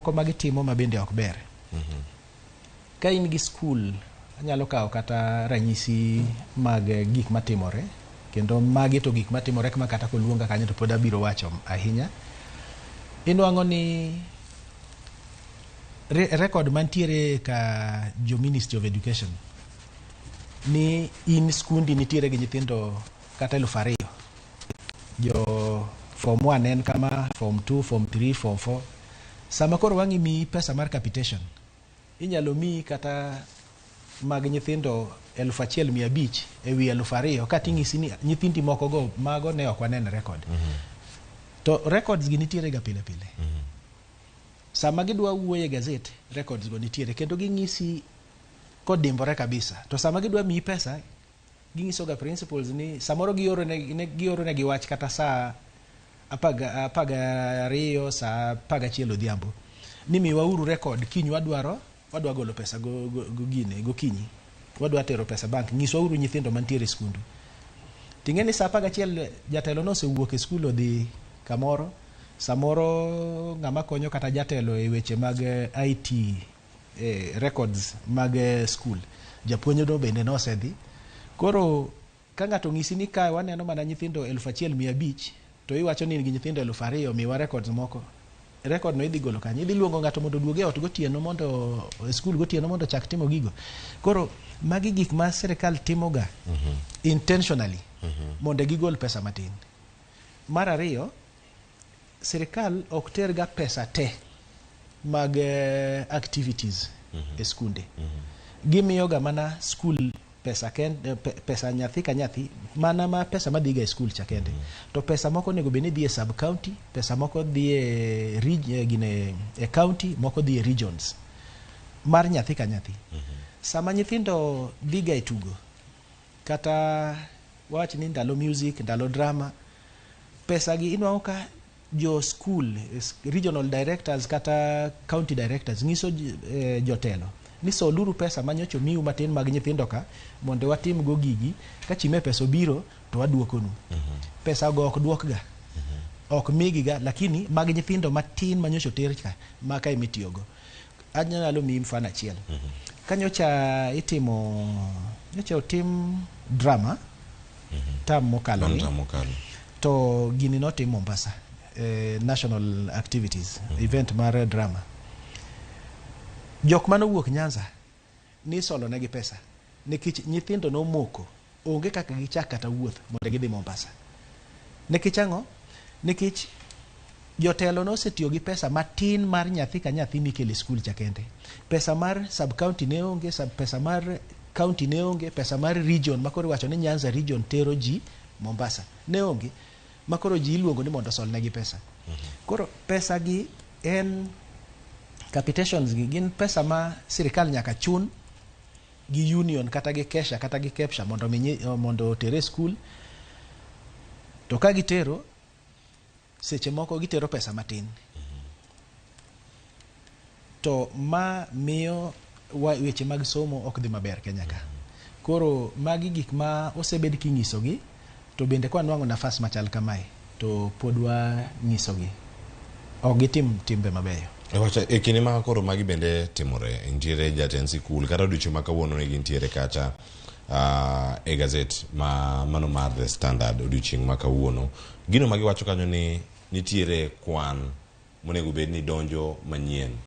Moko ma gitimo ma bende ok ber. Ka in gi skul, anyalo kawo kata ranyisi mag gik matimore, kendo magi to gik matimore ma kata koluonga kanyo to pod abiro wacho ahinya. Inwang'o ni record mantiere ka jo Ministry of Education ni in skundi nitiere gi nyithindo kata 2000, jo form 1 en kama, form 2, form 3, form 4. Sama koro wang' imiyi pesa mar capitation, inyalo miyi kata mag nyithindo 1500 e wi 2000, kating'isi ni nyithindi moko go mago ne ok wanen record. To records gi nitiere ga pile pile. Sama gidwa wuoyo e gazet, records go nitiere kendo ging'isi kodimbore kabisa. To sama gidwa miyi pesa, ging'iso ga principals ni samoro gioro ne, gioro negi wach kata saa 12, saa 11 odhiambo ni miwauru record kiny, wadwaro wadwa golo pesa go gine gokinyi, wadwa tero pesa bank, nyiswauru nyithindo mantiere e skundu. Ting'e ni saa 11 jatelo nosewuok e skul odhi kamoro, samoro ng'ama konyo kata jatelo e weche mag IT, records mag skul, japuonj no bende nosedhi. Koro ka ng'ato ng'isi ni kae waneno mana nyithindo 1500, to iwacho ni in gi nyithindo 2000, miwa records moko, record no idhi golo kanye? Idhi luongo ng'ato mondo oduog e ot gotieno, mondo e skul gotieno mondo ochak timo gigo. Koro magi gik ma sirikal timoga intentionally mondo gigol pesa matin. Mar ariyo, sirikal ok terga pesa te mag activities e skunde. Gimiyoga mana skul pesa kende, pesa nyathi ka nyathi, mana ma pesa madhiga e skul cha kende. To pesa moko onego bed ni dhi e sub county, pesa moko dhi e gine, e county, moko dhi e regions mar nyathi ka nyathi. Sama nyithindo dhiga e tugo, kata wawach ni ndalo music, ndalo drama, pesa gi inwang'o ka jo school regional directors kata county directors nyiso jotelo ni soluru pesa manyocha omiu matin mag nyithindo ka mondo watim go gigi, ka chime pesa obiro to waduokonu. Pesa go ok duokga, ok migiga, lakini mag nyithindo matin manyocha oter ka maka emitiyogo. Anyalo miyi mfano achiel. Ka nyocha itimo, nyocha otim drama term mokalo ni, Mano mokalo. To gini notim Mombasa, national activities event mar drama. Jok manowuok Nyanza nisolo negi pesa nikech nyithindo nomoko, onge kaka gichak kata wuoth mondo gidhi Mombasa. Nikech ang'o? Nikech jotelo nosetiyo gi pesa matin mar nyathi ka nyathi mikelo e skul cha kende. Pesa mar sub county ne onge, pesa mar county ne onge, pesa mar region makoro iwacho ni Nyanza region tero ji Mombasa ne onge, makoro ji iluongo ni mondo osol negi pesa. Koro pesa gi en capitations gi gin pesa ma sirikal nyaka chun gi union kata gi KESSHA kata gi KEPSHA mondo mi mondo oter e skul. To ka gitero, seche moko gitero pesa matin, to ma miyo weche mag somo ok dhi maber Kenya ka. Koro magi gik ma osebed king'isogi, to bende kwa nwang'o nafas machal kamae to pod wang'isogi ok gitim timbe mabeyo. E wacha e kinde ma koro magi bende timore, nitiere jatend sikul kata odiochieng' ma kawuono ne gintiere kacha e gazet ma mano mar The Standard odiochieng' ma kawuono. Gino ma giwacho kanyo ni nitiere kwan monego bed ni donjo manyien.